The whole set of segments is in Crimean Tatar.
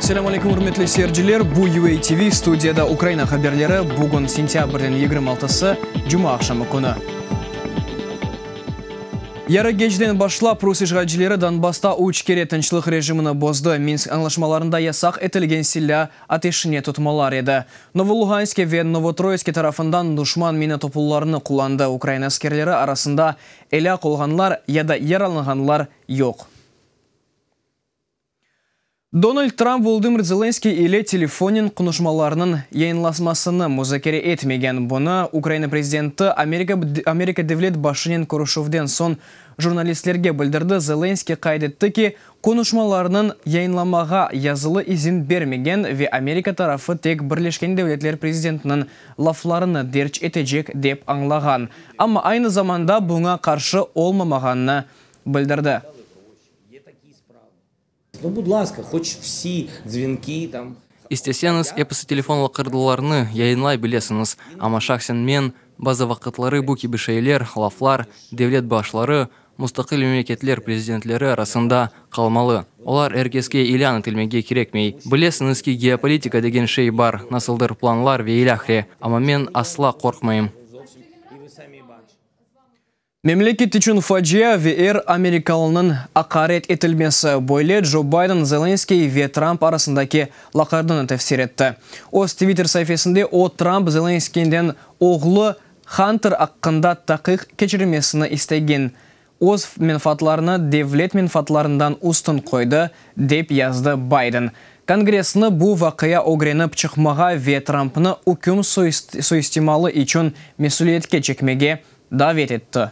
Selâm aleyküm, ürmetli seyirciler! Bu UA TV, studiyada Ukraina haberleri. Bugün sentâbrniñ 26-sı, cumaaqşamı künü. Yarı geceden başlap rus işğalcileri Donbassta üç kere tınçlıq rejimini bozdı, Minsk añlaşmalarında yasaq etilgen silâ ateşine tutmalar edi. Novoluğanske ve Novotroitske tarafından duşman mina toplularını qullandı, Ukraina askerleri arasında elâk olğanlar ya da yaralanğanlar yoq. Donald Trump Volodımır Zelenskıy ile telefonen qonuşmalarınıñ yayınlanmasını muzakere etmegen. Bunı Ukraina prezidenti Amerika Amerika devlet başınen körüşüvden soñ jurnalistlerge bildirdi. Zelenskıy qayd etti ki, qonuşmalarnıñ yayınlamağa yazılı izin bermegen ve Amerika tarafı tek Birleşken Devletler prezidentiniñ laflarını derc etecek dep añlağan, amma aynı zamanda buña qarşı olmamağanını bildirdi. İsteseñiz, episi telefon laqırdılarnı yayınlay bilesiñiz, amma şahsen men, bazı vaqıtları bu kibi şeyler, laflar, devlet başları, mustaqil memleketler prezidentleri arasında qalmalı. Olar er keske ilân etilmege kerekmey. Bilesiñiz ki, geopolitika degen şey bar, nasıldır planlar ve ilâhre, amma men asla qorqmayım. Memleket içün facia ve er amerikalınıñ aqaret etilmesi, böyle Joe Biden Zelenskıy ve Trump arasındaki laqırdını tefsir etti. Öz Twitter saifesinde o, Trump Zelenskıyden oğlu Hunter aqqında taqiq keçirilmesini istegen, öz menfaatlarını devlet menfaatlarından üstün qoydı, dep yazdı Biden. Kongressni bu vaqia ögrenip çıqmağa ve Trumpnı üküm suistimalı içün mesüliyetke çekmege davet etti.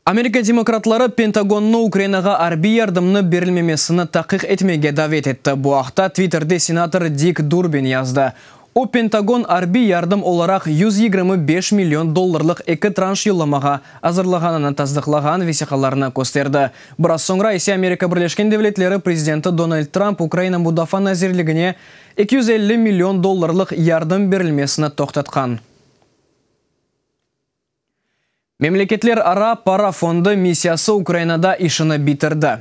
Amerika demokratları Pentagonnı Ukrainağa arbiy yardımnı berilmemesini taqiq etmege davet etti. Bu aqta Twitterde senator Dik Durbin yazdı. O, Pentagon arbiy yardım olaraq 125 million dollarlıq eki tranş yollamağa azırlağanını tasdıqlağan vesiqalarnı kösterdi. Biraz soñra ise Amerika Birleşken Devletleri prezidenti Donald Trump Ukraina Mudafaa nazirligine 250 million dollarlıq yardım berilmesini toqtatqan. Memleketlerara para fondu missiyası Ukrainada işini bitirdi.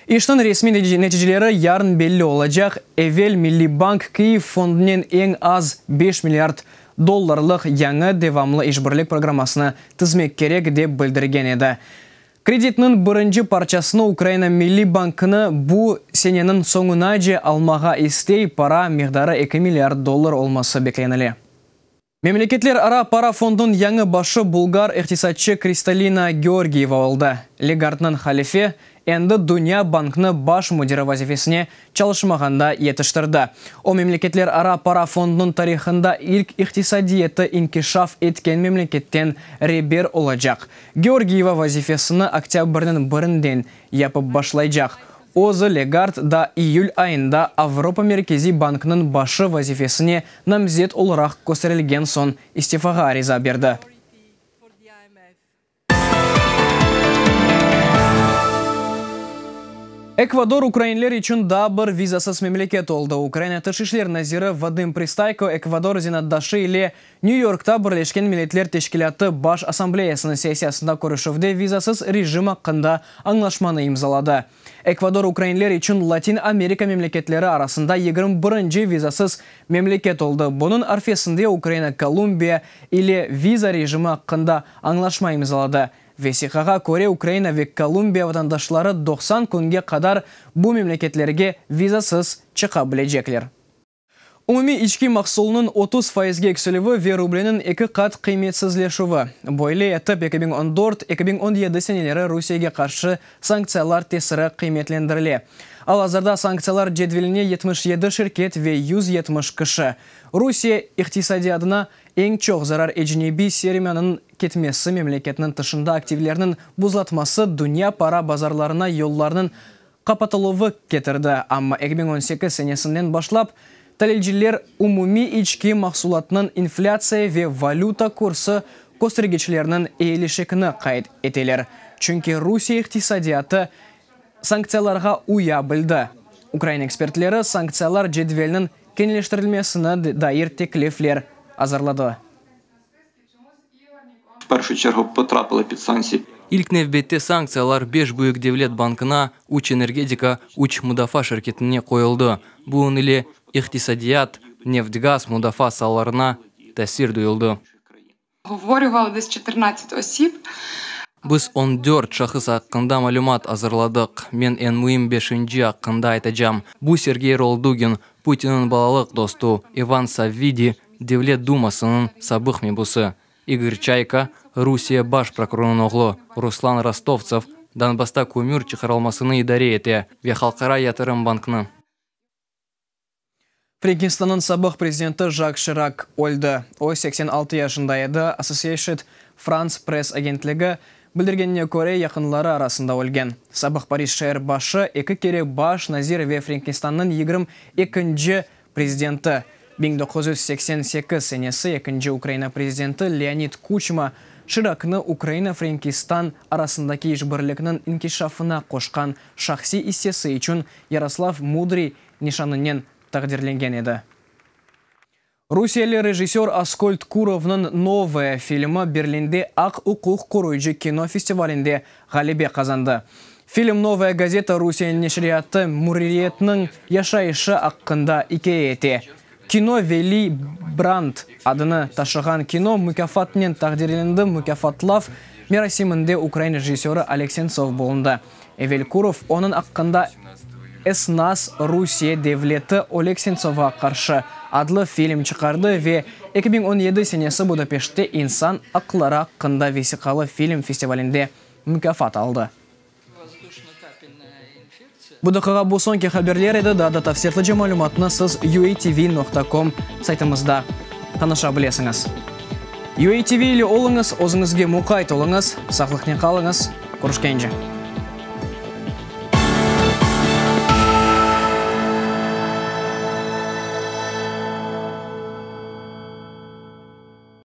İşniñ resmiy neticeleri yarın belli olacaq. Evel Milliy bank Kyiv fondunen eñ az beş milliard dollarlıq yañı devamlı işbirlik programmasını tizmek kerek, dep bildirgen edi. Kreditniñ birinci parçasını Ukraina Milliy bankını bu seneniñ soñunace almağa istey, para miqdarı eki milliard dollar olması beklenile. Memleketlerara para fondunıñ yañı başı bulgar iqtisatçı Kristalina Georgiyeva oldı. Legardnıñ halifi endi Dünya banknı baş müdiri vazifesine çalışmağanda yetiştirdi. O, Memleketlerara para fondunıñ tarihında ilk iqtisadiyatı inkişaf etken memleketten reber olacaq. Georgiyeva vazifesini oktâbrniñ birinden yapıp başlaycaq. Özü Legard da iyül ayında Avropa Merkeziy bankınıñ başı vazifesine namzet olaraq kösterilgen soñ istifağa ariza berdi. Ekvador ukrainler içün daa bir vizasız memleket oldı. Ukraina Tış işler naziri Vadım Pristayko Ekvador zenaatdaşı ile Nyü-Yorkta Birleşken Milletler Teşkilâtı Baş Assambleyasınıñ sessiyasında körüşüvde vizasız rejim aqqında añlaşmanı imzaladı. Ekvador ukrainler içün Latin Amerika memleketleri arasında 21-nci vizasız memleket oldı. Bunıñ arfesinde Ukraina Kolumbiya ile viza rejimi aqqında añlaşma imzaladı. Vesiqağa köre, Ukraina ve Kolumbiya vatandaşları 90 künge qadar bu memleketlerge vizasız çıqa bilecekler. Umumiy içki mahsulnıñ 30 faizge eksilüvi ve rubleniñ eki qat qıymetsizleşüvi. Böyle etip, 2014, 2017 seneleri Rusiyege qarşı sanktsiyalar tesiri qıymetlendirile. Al-azırda sanktsiyalar cedveline 77 şirket ve 170 kişi. Rusiye iqtisadiyatına eñ çoq zarar ecnebiy sermiyanıñ ketmesi, memleketniñ tışında aktivlerniñ buzlatması, dünya para bazarlarına yollarnıñ qapatıluvı ketirdi, amma 2018 senesinden başlap talilciler umumiy içki mahsulatnıñ inflâtsiya ve valüta kursı köstergiçleriniñ eyilişikini qayd eteler, çünki Rusiye iqtisadiyatı sanktsiyalarğa uya bildi. Ukraina ekspertleri sanktsiyalar cedveliniñ keñleştirilmesine dair teklifler azırladı. İlk nevbette sanktsiyalar beş büyük devlet bankına, üç energetika, üç mudafaa şirketine qoyuldı. Bunıñ ile iqtisadiyat, neft-gaz, mudafaa saalarına tasir duyuldı. Biz 14 şahıs aqqında malümat azırladıq. Men eñ müim beşinci aqqında aytacam. Bu Sergey Roldugin, Putinniñ balalıq dostu, İvan Savvidi, Devlet dumasınıñ sabıq mebusı, İgor Çayka, Rusiye baş prokurorınıñ oğlu, Ruslan Rostovtsev, Donbassta kömür çıqarılmasını idare ete ve Halqara yatırım banknı. Frenkistannıñ sabıq prezidenti Jak Şirak öldi. O, 86 yaşında edi, Associated France Press agentligi bildirgenine köre, yaqınları arasında ölgen. Sabıq Paris şeer başı, eki kere baş nazir ve Frenkistannıñ 22-nci prezidenti, 1988 senesi ekinci Ukraina prezidenti Leonid Kuçma Şiraknı Ukraina-Frenkistan arasındaki işbirlikniñ inkişafına qoşqan şahsiy issesi içün Yaroslav Mudrıy nişanınen taqdirlengen edi. Rusiyeli rejissör Askold Kurovnıñ Novaya filmi Berlinde aq-uquq qoruyıcı kino festivalinde ğalebe qazandı. Film Novaya gazeta Rusiye neşriyatı mürririyetiniñ yaşayışı aqqında ikâye ete. Kino Veli Brandt adını taşığan kino mukâfatnen taqdirlendi Mukâfatlav merasiminde ukrain rejissörı Oleg Sentsov bulundı. Evel Kurov onıñ aqqında Esnas Rusiye devleti Oleg Sentsovğa qarşı adlı film çıqardı ve 2017 senesi Budapeştte insan aqları aqqında vesiqalı film festivalinde mukâfat aldı. Bu daqiqa bu soñki haberler edi, daa da tafsilâtlıca malümatnı siz uatv.com saytımızda tanışa bilesiñiz. UATV ile oluñız, özüñizge muqayt oluñız, sağlıqnen qalıñız, körüşkence!